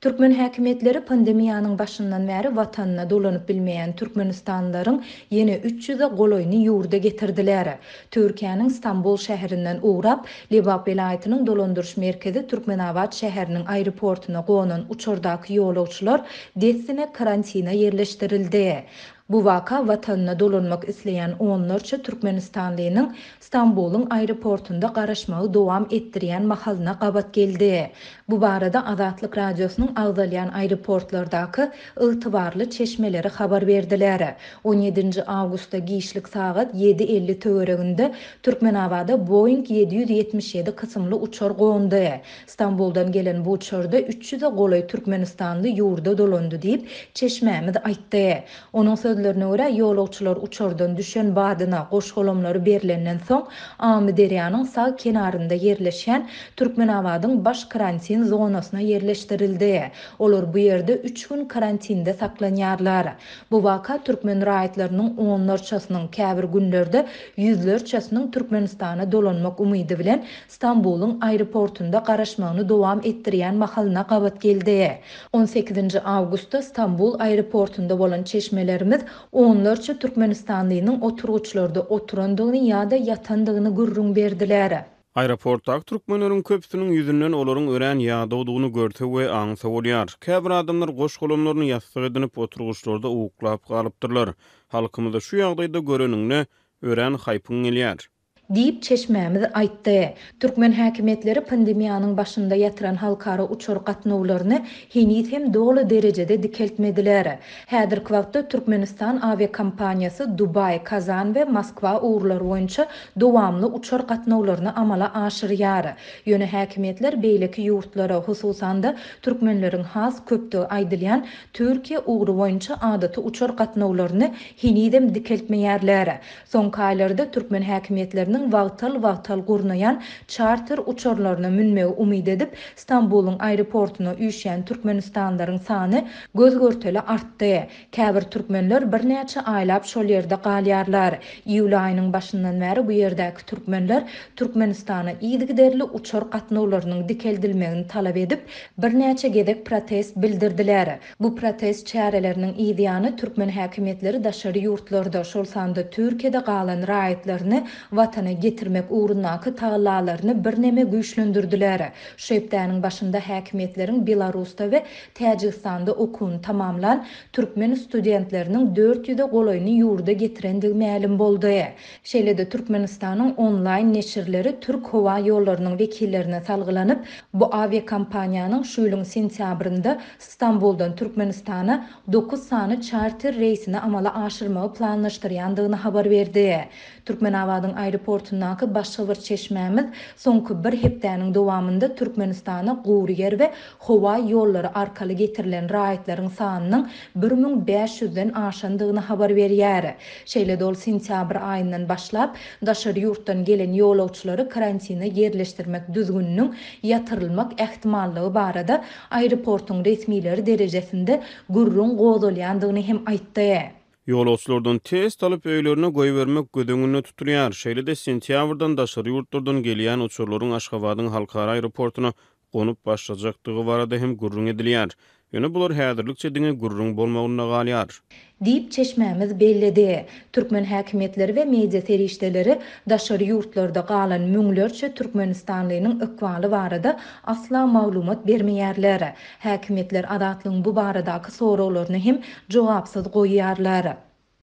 Türkmen häkimiýetleri pandemiýanyň başyndan bäri watanyna dolanyp bilmeýän türkmenistanlylaryň ýene üç ýüze golaýyny ýurda getirdiler. Türkiýäniň Stambul şäherinden ugrap, Lebap welaýatynyň dolandyryş merkezi Türkmenabat şäheriniň aeroportuna gonan uçardaky ýolagçylar dessine karantine ýerleşdirildi. Bu waka watanyna dolanmak isleýän onlarça türkmenistanlynyň Stambulyň aeroportunda garaşmagy dowam etdirýän mahalyna gabat geldi. Bu barada Azatlyk Radiosynyň agzalýan aeroportlardaky ygtybarly çeşmeleri habar berdiler. On ýedinji awgustda giçlik sagat ýedi 50 töwereginde Türkmenabada Boeing 777 kysymly uçar gondy. Stambuldan gelen bu uçarda üç ýüze golaý türkmenistanly ýurda dolandy diýip, çeşmämiz aýtdy. Onuň sözlerine görä, ýolagçylar uçardan düşen badyna, goş-golamlary berlenden soň, Amyderýanyň sag kenarynda ýerleşýän Türkmenabadyň baş karantin zonasyna ýerleşdirildi. Olar bu ýerde üç gün karantinde saklanýarlar. Bu waka türkmen raýatlarynyň onlarçasynyň, käbir günlerde ýüzlerçesiniň Türkmenistana dolanmak umydy bilen Stambulyň aeroportunda garaşmagyny dowam etdirýän mahalyna gabat geldi. On sekizinji awgustda Stambul aeroportunda bolan çeşmelerimiz onlarça türkmenistanlynyň oturgyçlarda oturandygyny ýa-da ýatandygyny gürrüň berdiler. Aeroportdaky türkmenleriň köpüsiniň ýüzünden olaryň örän ýadawdygyny görse we aňsa bolýar. Käbir adamlar goş-golamlaryny ýassyk edinip, oturgyçlarda uklap galypdyrlar. Halkymyzy şu ýagdaýda göreniňde, örän haýpyň gelýär. Diýip, çeşmämiz aýtdy. Türkmen häkimiýetleri pandemiýanyň başynda ýatyran halkara uçar gatnawlaryny heniz hem doly derejede dikeltmediler. Häzirki wagtda Türkmenistan awiakompaniýasy Dubaý, Kazan we Moskwa ugurlary boýunça dowamly uçar gatnawlaryny amala aşyrýar. Ýöne häkimiýetler beýleki ýurtlara, hususan-da, türkmenleriň has köpdügi aýdylýan Türkiýe ugry boýunça adaty uçar gatnawlaryny henizem dikeltmeýärler. Soňky aýlarda türkmen häkimiýetleriniň wagtal-wagtal gurnaýan çarter uçarlaryna münmegi umyt edip, Stambulyň aeroportuna üýşýän türkmenistanlylaryň sany göz-görtele artdy. Käbir türkmenler birnäçe aýlap şol ýerde galýarlar. Iýul aýynyň başyndan bäri bu ýerdäki türkmenler Türkmenistana yzygiderli uçar gatnawlarynyň dikeldilmegini talap edip, birnäçe gezek protest bildirdiler. Bu protest çäreleriniň yzýany türkmen häkimiýetleri daşary ýurtlarda, şol sanda Türkiýede galan raýatlaryny watana getirmek ugrundaky tagallalaryny birneme güýçlendirdiler. Şu hepdäniň başynda häkimiýetleriň Belarusda we Täjigistanda okuwyny tamamlan türkmen studentleriniň dört ýüze golaýyny ýurda getirendigi mälim boldy. Şeýle-de Türkmenistanyň onlaýn neşirleri Türk howa ýollarynyň wekillerine salgylanyp, bu awiakompaniýanyň şu ýylyň sentýabrynda Stambuldan Türkmenistana dokuz sany çarter reýsini amala aşyrmagy planlaşdyrýandygyny habar berdi. Türkmenabadyň aeroportundaky başga bir çeşmämiz soňky bir hepdäniň dowamynda Türkmenistana gury ýer we howa ýollary arkaly getirilen raýatlaryň sanynyň 1500 ýüzden aşandygyny habar berýär. Şeýle-de ol sentýabr aýyndan başlap, daşary ýurtdan gelen ýolagçylary karantine ýerleşdirmek düzgüniniň ýatyrylmak ähtimallygy barada aeroportuň resmileri derejesinde gürrüň gozgalýandygyny hem aýtdy. Ýolagçylardan test alyp, öýlerine goýbermek göz öňünde tutulýar. Şeýle-de sentýabrdan daşary ýurtlardan gelýän uçarlaryň Aşgabadyň halkara aeroportuna gonup başlajakdygy barada hem gürrüň edilýär. Ýöne bular häzirlikçe diňe gürrüň bolmagynda galýar. Diýip, çeşmämiz belledi. Türkmen häkimiýetleri we media serişdeleri daşary ýurtlarda galan müňlerçe türkmenistanlynyň ykbaly barada asla maglumat bermeýärler. Häkimiýetler Azatlygyň bu baradaky soraglaryny hem jogapsyz goýýarlar.